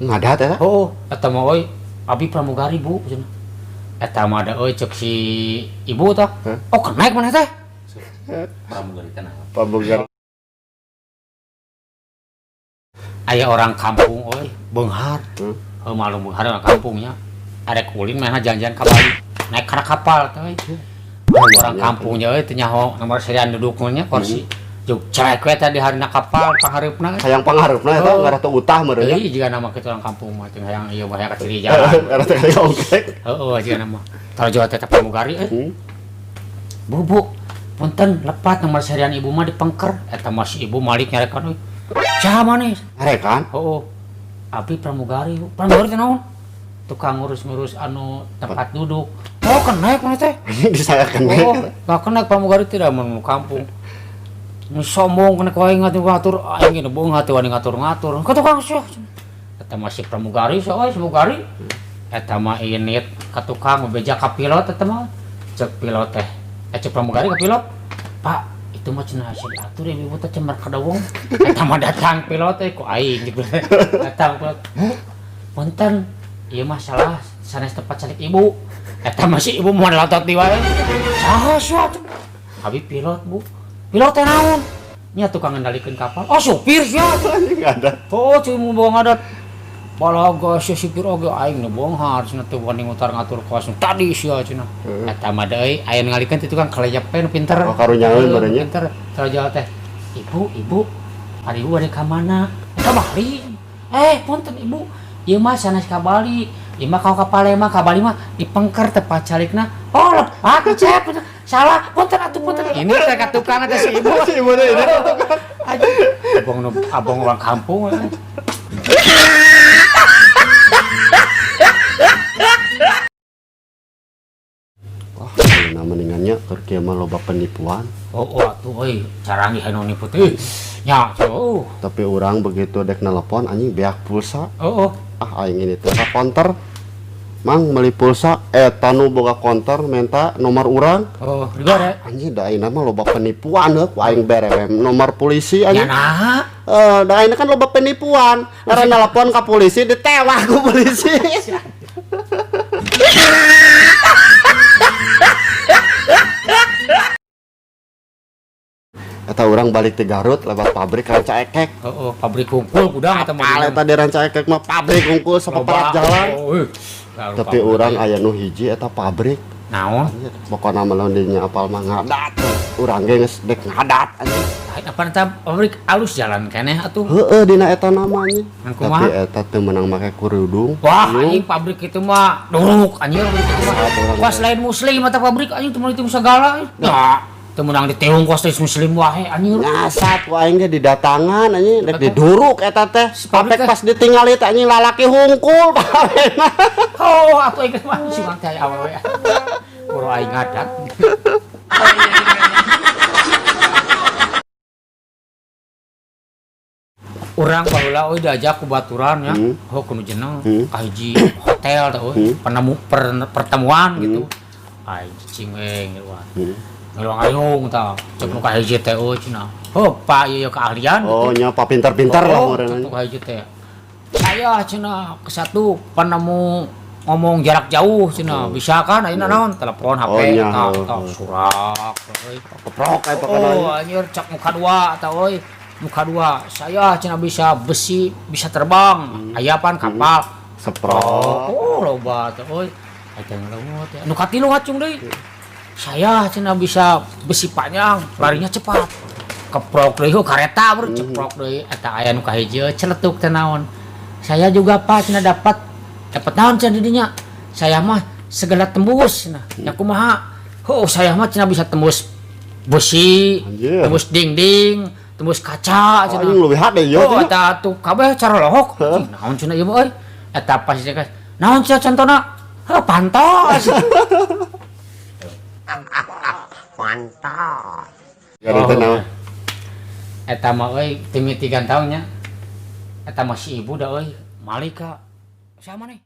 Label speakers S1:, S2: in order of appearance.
S1: Ngadat eta?
S2: Oh, eta mah euy abi pramugari Bu cenah. Eta mah da euy cek si ibu tah. Oh, kenaik maneh teh?
S3: Pramugari teh naon?
S1: Pramugari.
S2: Aya orang kampung euy, beunghar.
S1: Hmm.
S2: Heuh malum beunghar orang kampungnya. Arek ulin mah jalan-jalan ka Bali. Naik kana kapal teh euy. Orang kampungnya euy teu nyaho nomor serian duduknya kursi. Juk cerek we teh di harina kapal panghareupna.
S1: Hayang panghareupna eta
S2: Oh.
S1: ngarah teu utah meureun nya.
S2: Euy jiga nama kitu orang kampung mah teu hayang ieu mah hayang ka ciri jalan.
S1: Ngarah teu hayang ongkek.
S2: Heeh jiga nama. Tara teh pramugari euy. Bu, bu, punten lepat nomor serian ibu mah dipengker. Eta mah si ibu malik nyarekan euy. Saha maneh?
S1: Nyarekan?
S2: Heeh. Abi pramugari, Bu. Pramugari teh naon? Tukang ngurus-ngurus anu tempat duduk. Oh, kenaik maneh teh.
S1: Disayakeun we.
S2: Oh, gak kenaik pramugari teh da mun kampung. Nu sombong kena ku aing ngatur-ngatur, aing ge beunghar teh wani ngatur-ngatur. Ka tukang sia. Eta mah si pramugari sia euy, pramugari. Eta mah init ka tukang beja ka pilot eta mah. Cek pilot teh. Cek pramugari ka pilot. Pak, itu mah cenah sia diatur ibu teh cemar kadawong. Eta mah datang pilot teh ku aing gitu. Datang pilot. Bu, punten. Ieu mah salah sanes tempat calik ibu. Eta mah si ibu moal lotot di wae. Saha sia? Abi pilot, Bu. Pilot teh naon? Nya tukang ngendalikeun kapal. Oh, supir sia.
S1: Anjing ngadat.
S2: Oh, cuy mau bawa ngadat. Balaga sia supir oge aing nu beunghar cenah teu wani ngutar-ngatur kos nu tadi sia cenah. Eta mah deui aya nu ngalikeun teh tukang kalejepe nu pinter.
S1: Oh, karunyaeun
S2: Heuh,
S1: meureun nya.
S2: Pinter. Tara jawab teh. Ibu, ibu, ari ibu bade ka mana? Ka Bali. Punten ibu. Ieu mah sanes ka Bali. Ieu mah ka Palembang, ka Bali mah dipengker tempat calikna. Oh, lepat cep. Salah, punten atuh punten. Ini teh ka tukang teh si ibu.
S1: Si ibu teh ini ka tukang.
S2: Abang nu abang orang kampung.
S1: Wah, ayeuna mendingannya keur kieu mah loba penipuan.
S2: Oh, oh atuh euy, carangih anu nipu teh. Nya, oh.
S1: Tapi urang begitu dek nelpon anjing beak pulsa.
S2: Oh, oh.
S1: Ah, aing ini teh ka konter. Mang meuli pulsa eta nu boga konter menta nomor urang.
S2: Oh, digore.
S1: Anjing da ayeuna mah loba penipuan heuh ku aing bere we nomor polisi anjing.
S2: Ya naha?
S1: Da ayeuna kan loba penipuan. Ngaran nelpon ka polisi ditewak ku polisi. Eta urang balik ti Garut lewat pabrik Ranca Ekek.
S2: Heeh, pabrik hungkul gudang eta mah.
S1: Apal eta di Ranca Ekek mah pabrik hungkul sapaparat jalan.
S2: Oh, euy.
S1: Tapi urang aya nu hiji eta pabrik.
S2: Naon?
S1: Pokona mah lamun dinya apal mah ngadat. Urang ge geus dek ngadat anjing.
S2: Lain apa eta pabrik alus jalan keneh atuh.
S1: Heeh dina eta nama anjing.
S2: Ngan kumaha?
S1: Tapi eta teu meunang make kerudung.
S2: Wah, anjing pabrik itu mah duruk anjing pabrik itu mah.
S1: Urang
S2: Kos
S1: teh.
S2: lain muslim eta pabrik anjing teu meunang itu segala. Ya, teu meunang ditiung kos lain muslim wae anjing.
S1: Nyasat ku aing ge didatangan anjing dek diduruk eta teh.
S2: Pabrik
S1: Pabrik
S2: teh.
S1: pas ditingali teh anjing lalaki hungkul pabrikna.
S2: Oh, atuh aing mah si mang teh awewe. Boro aing ngadat. Urang baheula euy diajak ku baturan nya. Oh, kudu jeneng ka hiji hotel teh euy. Penemu pertemuan gitu. Aing cicing we ngiluan. Ngiluan ayung tah. Cek nu ka hiji teh euy cenah. Heuh, Pak ieu keahlian
S1: Oh,
S2: gitu.
S1: nya pa pintar-pintar lah
S2: Oh,
S1: meureun.
S2: cek nu ka hiji teh. Saya cenah ke satu penemu ngomong jarak jauh cenah. Bisa kan ayeuna naon telepon HP
S1: Oh, nya,
S2: tah,
S1: heuh,
S2: tah,
S1: heuh.
S2: surak euy.
S1: Keprok aya pokona.
S2: Oh, anjir cek muka dua tah euy. Muka dua, saya cenah bisa besi, bisa terbang. Aya pan kapal.
S1: Seprok.
S2: Oh, loba teh euy. Eta ngelewat ya. Nu katilu ngacung deui. Saya cenah bisa besi panjang, larinya cepat. Keprok deui heuh kareta bro, ceprok deui. Eta aya nu kahiji celetuk teh naon. Saya juga Pak cenah dapat naon cenah di dinya. Saya mah segala tembus cenah. Ya kumaha? Heuh, saya mah cenah bisa tembus besi,
S1: Anjir.
S2: tembus dinding, tembus kaca
S1: Oh,
S2: cenah.
S1: anjing leuwih hade ieu.
S2: Oh, eta tuh kabeh cara lohok. Anjing, naon cenah ieu mah euy? Eta pas cenah naon cenah contona? Heuh, pantos.
S1: Mantap. Garut teh naon?
S2: Eta mah euy timitigan taun nya. Eta mah si ibu da euy, Malika. Sama nih.